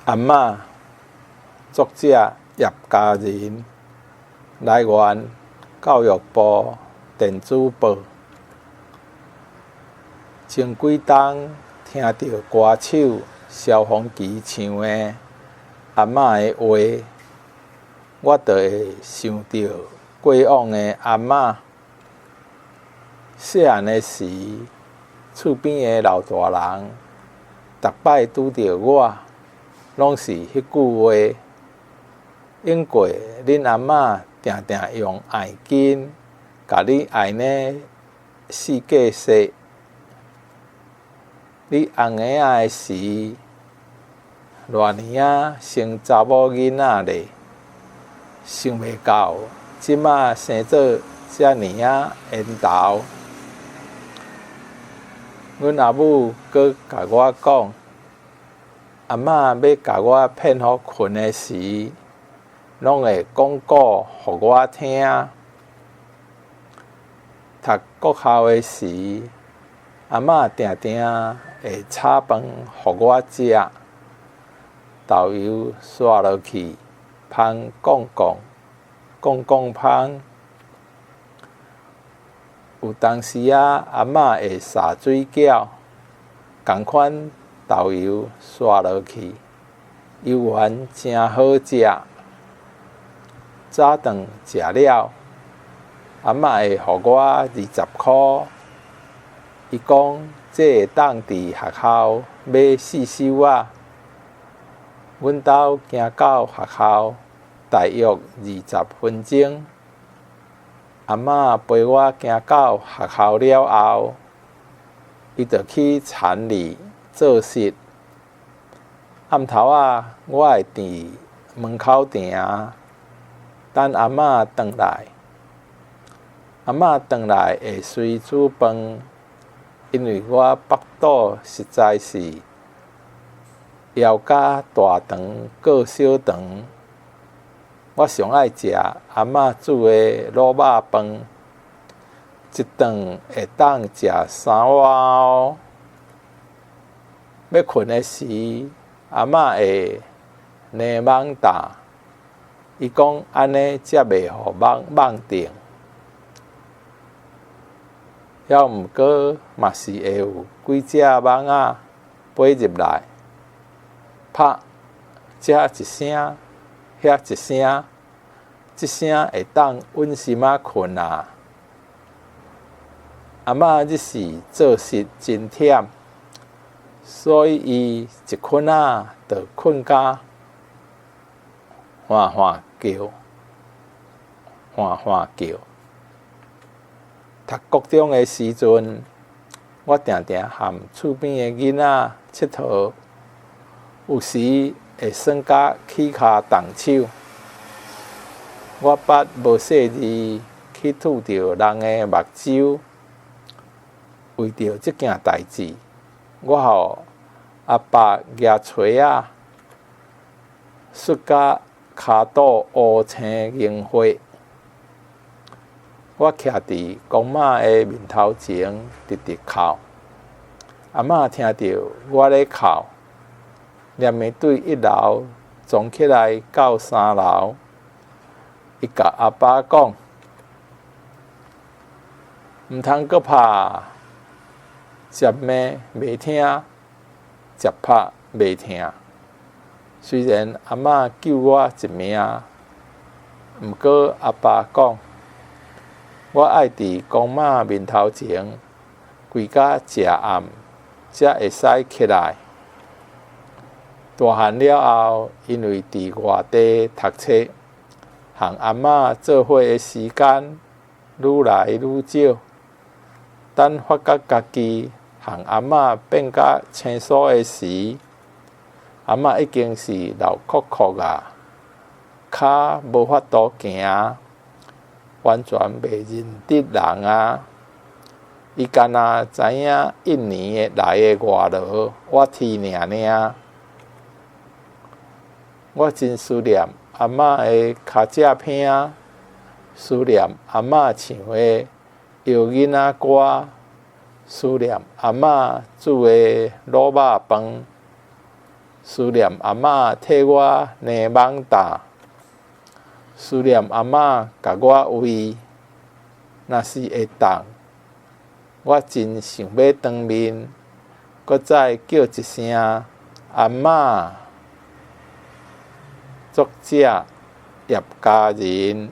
阿嬤，作者葉嘉仁，來源教育部電子報。前幾冬聽著歌手蕭芳琪唱的阿嬤的話，我就會想著過往的阿嬤。細漢的時，厝邊的老大人逐擺拄著我，攏是彼句話。永過恁阿嬤定定用愛巾共你愛呢四界踅。你紅嬰仔的時，賴年仔生查某囡仔咧，想袂到這馬生做遮爾仔緣投。阮阿母閣共我講，阿嬤欲共我騙予睏的時，攏會講故予我聽。讀國校的時，阿嬤定定會炒飯予我食，豆油刷落去，芳摃摃，摃摃芳。有當時仔，阿嬤會撒水餃，仝款豆油刷落去，猶原誠好食。早頓食了，阿嬤會予我20箍。伊講這會當佇學校買四收仔。阮兜行到學校大約20分鐘。阿嬤陪我行到學校了後，伊就去田裡做穡。暗頭仔，我會佇門口埕，等阿嬤轉來。阿嬤轉來會隨煮飯，因為我腹肚實在是枵甲大腸過小腸。我上愛食阿嬤煮的滷肉飯，一頓會當食三碗哦。欲睏的時，阿嬤會捏蠓罩，伊講按呢才袂予蠓蠓叮。猶毋過嘛是會有幾隻蠓仔飛入來，拍，這一聲，遐一聲，這聲會當穩心仔睏啊。阿嬤日時做穡真忝，所以伊一睏仔就睏甲嘩嘩叫，嘩嘩叫。讀國中的時陣，我定定和厝邊的囡仔𨑨迌，有時會耍甲起跤動手。我捌無細膩去揬著人的目睭，為著這件代誌，我予阿爸舉錘仔，摔甲跤肚烏青凝血。我徛佇公媽的面頭前，直直哭。阿嬤聽著我咧哭，連連對一樓衝起來到三樓，伊共阿爸講：毋通閣拍，接罵袂聽，接拍袂疼。雖然阿嬤救我一命，毋過阿爸講，我愛佇公媽面頭前跪甲誠暗，才會使起來。大漢了後，因為佇外地讀冊，和阿嬤做伙的時間愈來愈少。等發覺家己和阿嬤變甲生疏的時，阿嬤已經是老摳摳啊，跤無法度行，完全袂認得人啊！伊干焦知影印尼來的外勞我踢爾爾。我真思念阿嬤的跤脊餅，思念阿嬤唱的搖囡仔歌，思念阿嬤煮的滷肉飯。思念阿嬤替我領蠓罩，思念阿嬤共我餵。若是會當，我真想欲當面，閣再叫一聲阿嬤。作者葉嘉仁。